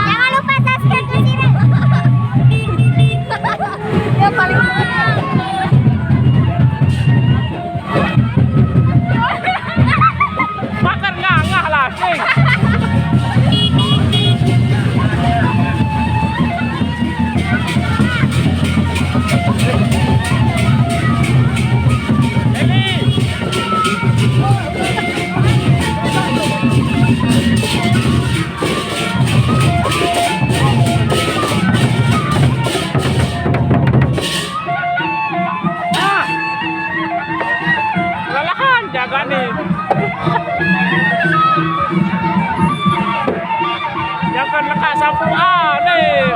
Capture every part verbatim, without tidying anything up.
Jangan lupa subscribe ke sini. Dia paling mahal. Makan ngangah lah, sing. Ah! Lalahan, jaga nih. Jangan lekat sapu, ah, nih.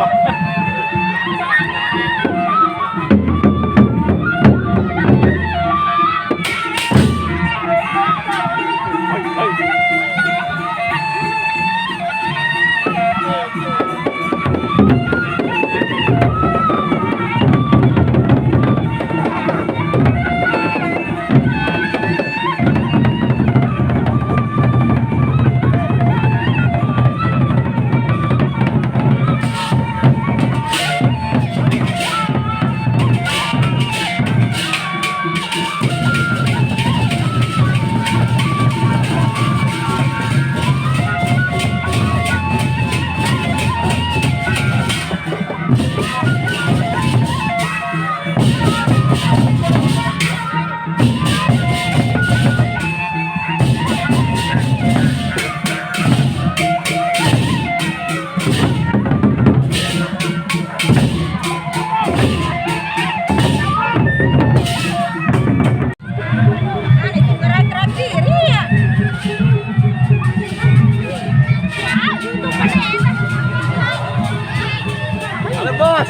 Halo, Bos.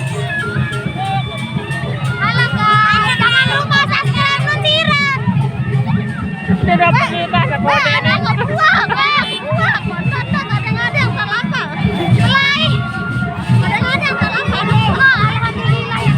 Halo, guys. Jangan lupa subscribe Nutira. Udah dapat kita, eh, ada yang ada yang salah apa? Mulai. Ada yang ada yang salah apa? Oh, alhamdulillah, ya.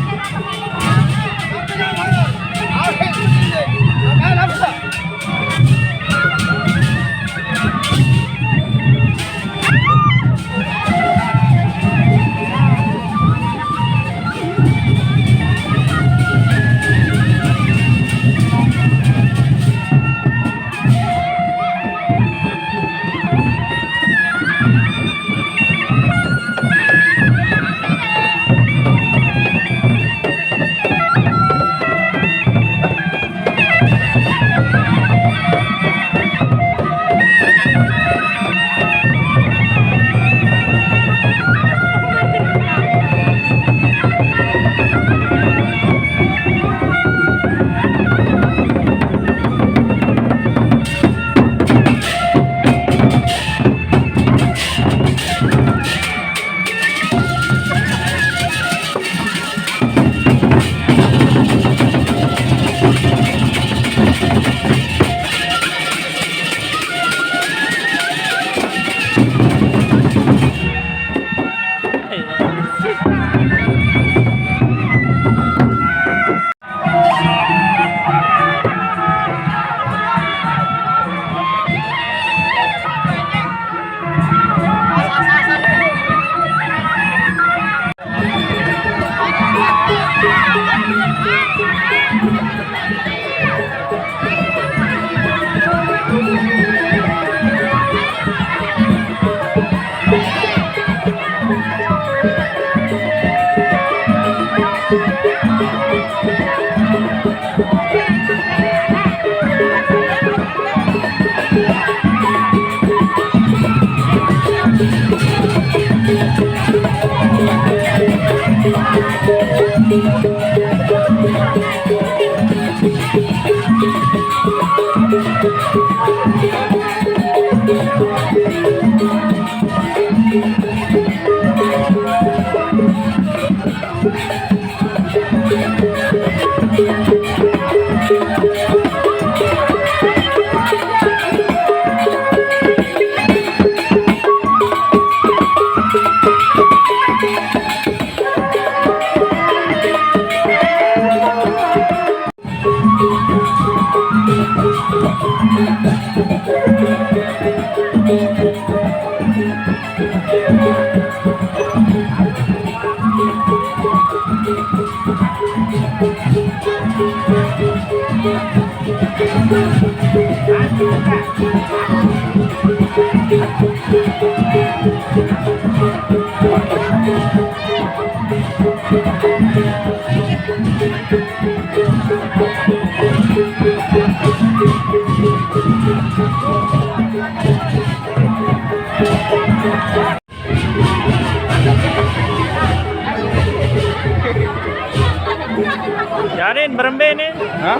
Yarin berembe ni. Hah?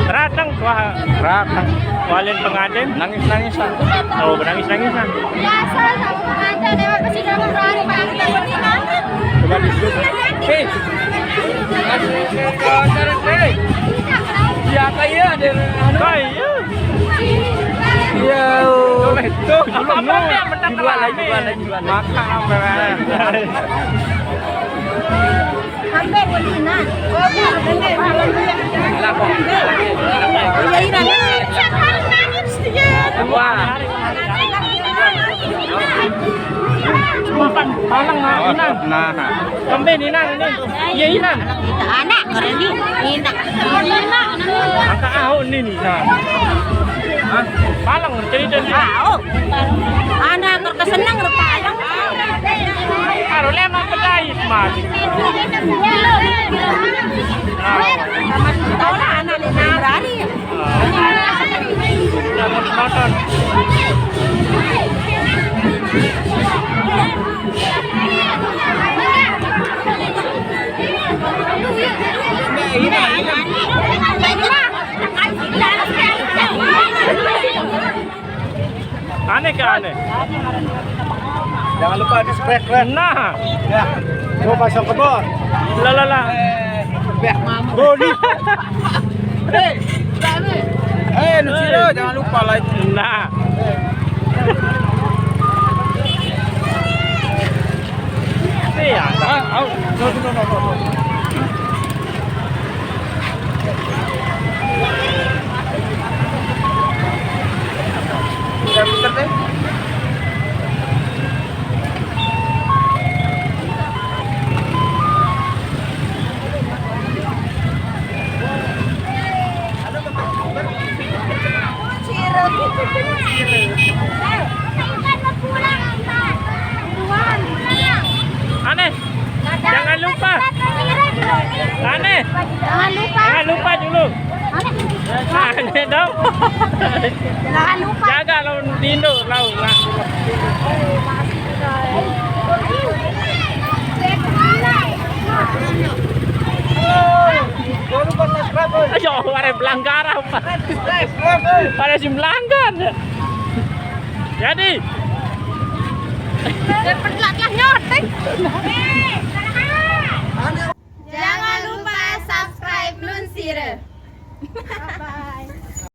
Ratang wah. Ratang. Walin pengantin. Nangis-nangisan. Oh, nangis-nangisan. Biasa sama pengantin lewat ke sini berani banget. Coba di sini. Hei. Hei. Siapa ya? Ada anu? Kau iya. Iya. Tuh, tuh, belum. Apa dia menang? Dua lagi, dua lagi, dua lagi. Makan apa? Hampir walinan. Oh, iya, iya. Wah. Makan palang, nah, nah. Kembe ni, nah, ni. Iya, iya, nah. Anak, keren ni. Enak. Angkat ahok ni, ni, nah. Hah? Palang cerita ni. Ahok. Anak, kau senang, kau palang. Karo lemah pedai, Mas. Tahu lah, anak ni, nah, berani. Aneh ke aneh? Jangan lupa di subscribe. Nah. Ya. Gua pasang kebon. Lah, lah, lah. Beh, Bro, ni. Hei, berani. Eh, lu sila, jangan lupa like. Nah. Iya. Ah, au. No, no, no, no, no. Udah pinter deh. Aneh. Jangan lupa. Aneh. Jangan lupa. Jangan lupa dulu. Aneh. Aneh dong. Jangan lupa. Jaga lawan Indo, lawan lah. Ayo, ada pelanggaran, Pak. Ada si pelanggan. Jadi. Dapat lah, lah nyotek.